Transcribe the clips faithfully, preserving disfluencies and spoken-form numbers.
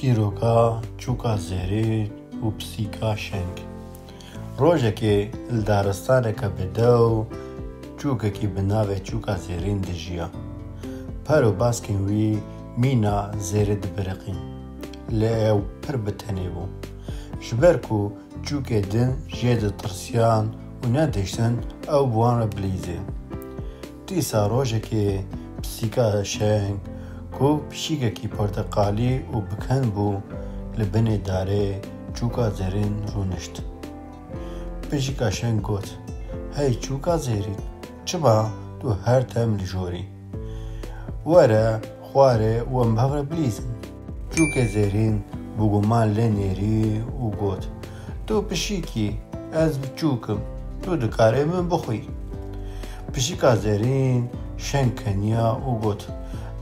Çîroka çûka zêrîn û pisîka şeng. Rojekê li daristaneke bi dew çûkekî bi navê çûka zêrîn dijiya. Pero baskên wî mîna zêrê dibiriqîn. Lê ew pir bi tenê bû. Ji ber ku çûkê din jê ditirsiyan û nedihiştin ew bi wan re bilîzê. Dîsa rojekê pisîka şeng ku pişîkekî porteqalî û bi ken bû li binê darê çûka zêrîn rûnişt. Pişîka şeng got, "Hey çûka zêrîn, çima tu her dem li jorî? Were xwarê û em bi hev re bilîzin." Çûkê zêrîn bi guman lê nêrî û got, "Tu pişîkî, ez biçûk im, tu dikarê min bixwî." Pişîka zêrîn şeng keniya û got,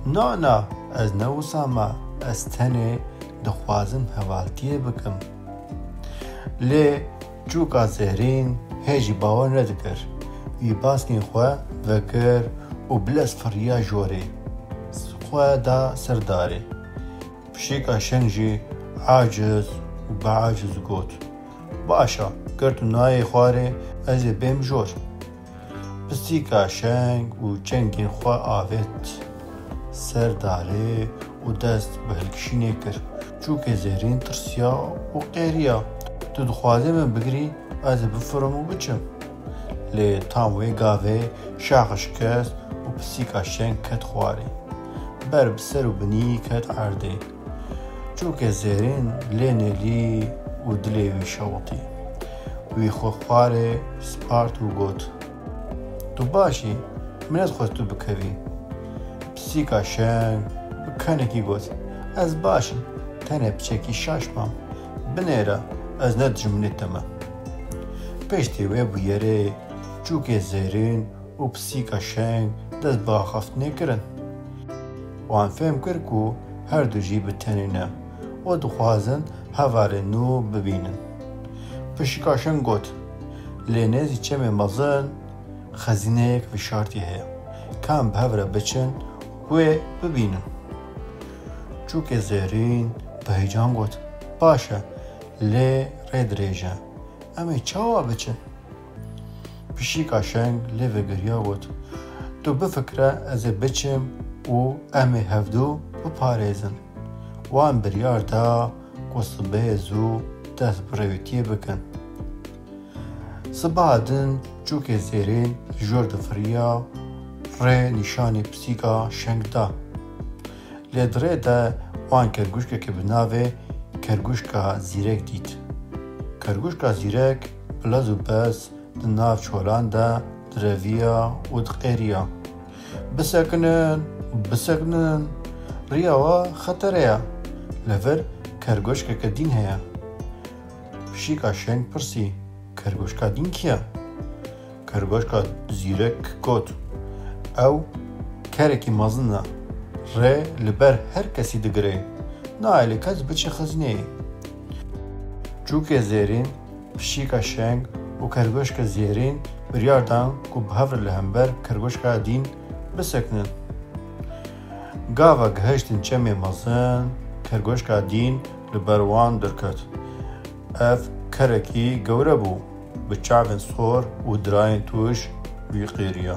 "Na, na, ez ne wisa me, ez tenê dixwazim hevaltiyê bikim." Lê çûka zêrîn hê jî bawer nedikir. Wî baskên xwe vekir û bi lez firiya jorê, xwe da ser darê. Pişîka şeng jî aciz û biaciz got, "Baş e, ger tu nayê xwarê, ez ê bêm jor." Pisîka şeng û çengên xwe avêt ser darê û dest bi hilkişînê kir. Çûkê zêrîn tirsiya û qêriya, "Tu dixwazî min bigirî, ez ê bifirim û biçim." Lê tam wê gavê şax şikest û pisîka şeng ket xwarê. Ber bi ser û binî ket erdê. Çûkê zêrîn lê nêlî û dilê wî şewitî. Wî xwe xwarê spart û got, "Tu baş î, min nedixwest tu bikevî." Pisîka şeng bi kenekî got, "Ez baş im, tenê piçekî şaş mam. Binêre, ez ne dijminê te me." Piştî wê bûyerê çûkê zêrîn û pisîka şeng dest bi axaftinê kirin. Wan fêm kir ku her du jî bi tenê ne û dixwazin hevalên nû bibînin. Pisîka şeng got, "Lê nêzî çemê mezin xezîneyek vişartî heye. Ka em bi hev re biçin, wê bibînin." Çûkê zêrîn bi heyecan got, "Baş e, lê rê dirêj e. Em ê çawa biçin?" Pişîka şeng lê vegeriya got, "Tu bifikire, ez ê biçim û em ê hevdu biparêzin." Wan biryar da ku sibehê zû dest bi rêwîtiyê bikin. Sibeha din çûkê zêrîn li jor difiriya, rê nîşanî pisîka şeng da. Lê di rê de wan kergûşkekê bi navê kergûşka zîrek dît. Kergûşka zîrek bi lez û bez di nav çolan de direviya û diqêriya. "Bisekinin, bisekinin, riya we xetere ye. Li vir kergûşkeke dîn heye." Pişîka şeng pirsî, "Kergûşka dîn kî ye?" Kergûşka zîrek got, "Ew kerekî mezin e. Rê li ber her kesî digire. Nayê li kes biçe xezîneyê." Çûkê zêrîn, pişîka şeng û kergûşka zêrîn biryar dan ku bi hev re li hember kergûşka dîn bisekinin. Gava gihiştin çemê mezin, kergûşka dîn li ber wan derket. Ev kerekî gewre bû, bi çavên sor û dirayên tûj wî qêriya.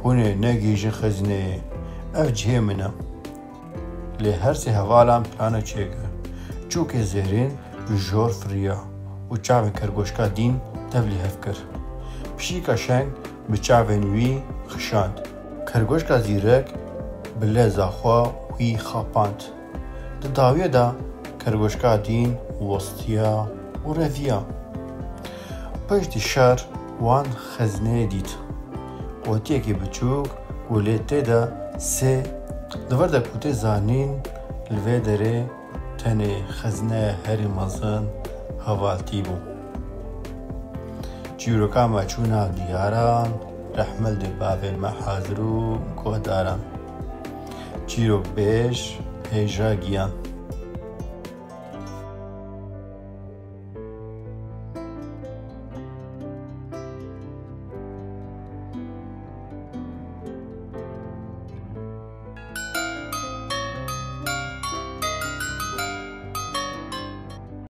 "Hûn ê negihîjin xezîneyê. Ev cihê min e." Lê her sê hevalan planek çêkir. Çûkê zêrîn ji jor firiya û çavên kergoşka dîn tevlî hev kir. Pişîka şeng bi çavên wî xişand. Kergoşka zîrek bi leza xwe wî xapand. Di dawiyê de kergoşka dîn westiya û reviya. Piştî şer wan xezîneyê dît. Qotiyekî biçûk ku lê tê de sê, li vir de ku tê zanîn, li vê derê tenê xezîneya herî mezin hevaltî bû. Çîroka me çû nav diyaran, rehmil dê bavê me hazir û guhdaran. Çîrokbêj Hêja Giyan.